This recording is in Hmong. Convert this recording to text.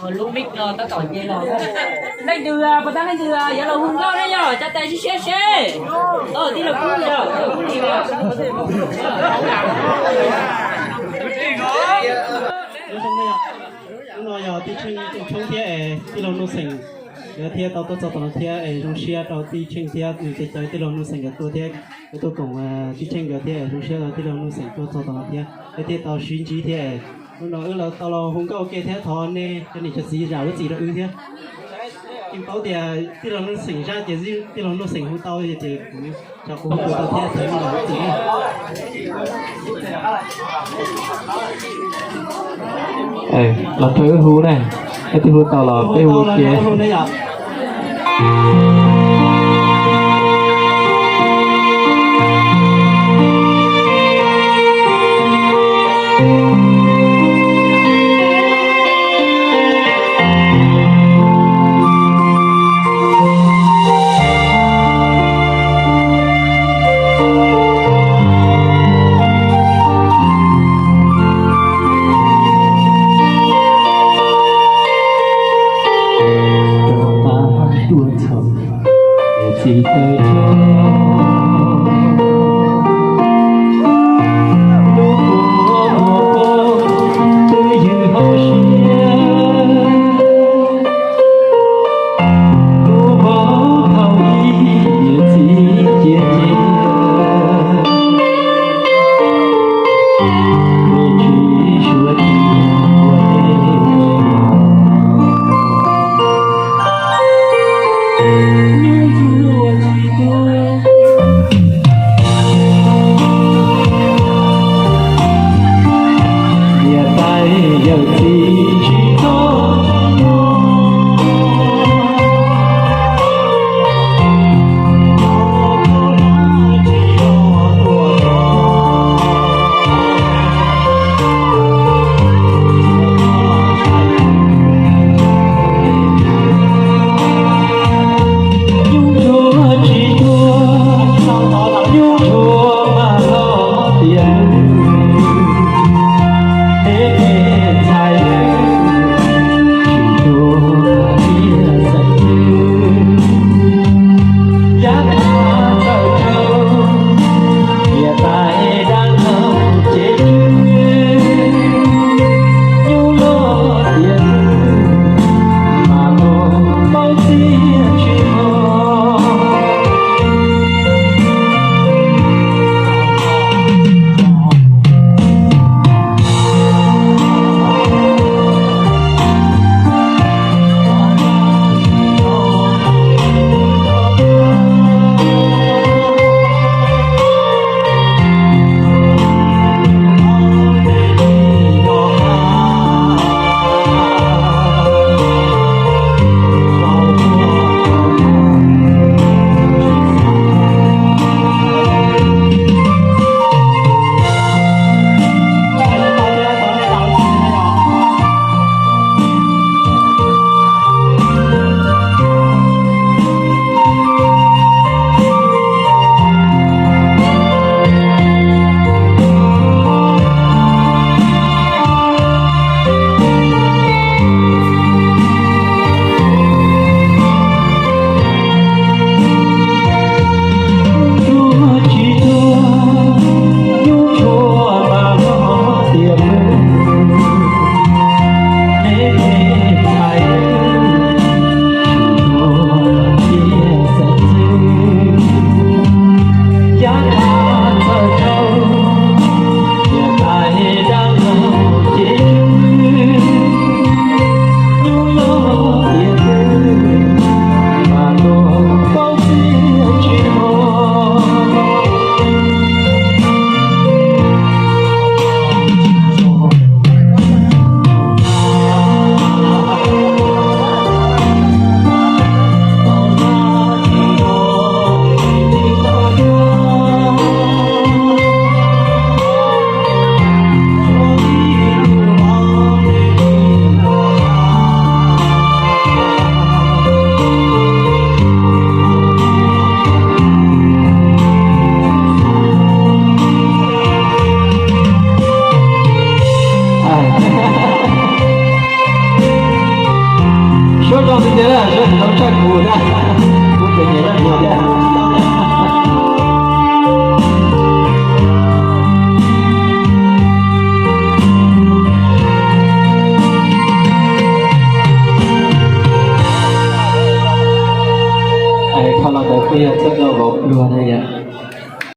Lub mic no tab tom nce los. Leej twg, puas tau leej twg yuav los hu nkauj na yog, tsa tes siab siab seb. Tij laug Kub yog, tij laug Kub li yog. Hnub no yog tij Tsheej txoos tshoob thiab es tij laug Nuj Xeem nkawd thiaj tau tuaj txog tom no thiab es zoo siab rau tij Tsheej thiab nws tes cawv tij laug Nuj Xeem nkawd tuaj thiab, nkawd tuaj koom tij Tsheej nkawd thiab es zoo siab rau tij laug Nuj Xeem tuaj txog tom no thiab, nkawd thiaj tau sib ntsib thiab es hnub no wb los tau los hu nkauj ua ke thiab thov nej cov niam cov txiv zam lub txim rau wb thiab. Yeej paub tias tij laug Nuj Xeem zaj ces tij laug Nuj Xeem hu tau ces kuv tsa kuv hu tau thiab txhais hu txim. Los rau wb hu ne, leej twg hu tau los peb hu ua ke. Zoo tiag tiag, sawv daws tau tshaj kuv thiab, kuv tseem nyiam tshaj kuv thiab. Qhov los ntawd kuj yog txoj nkauj vauv pluag na yom.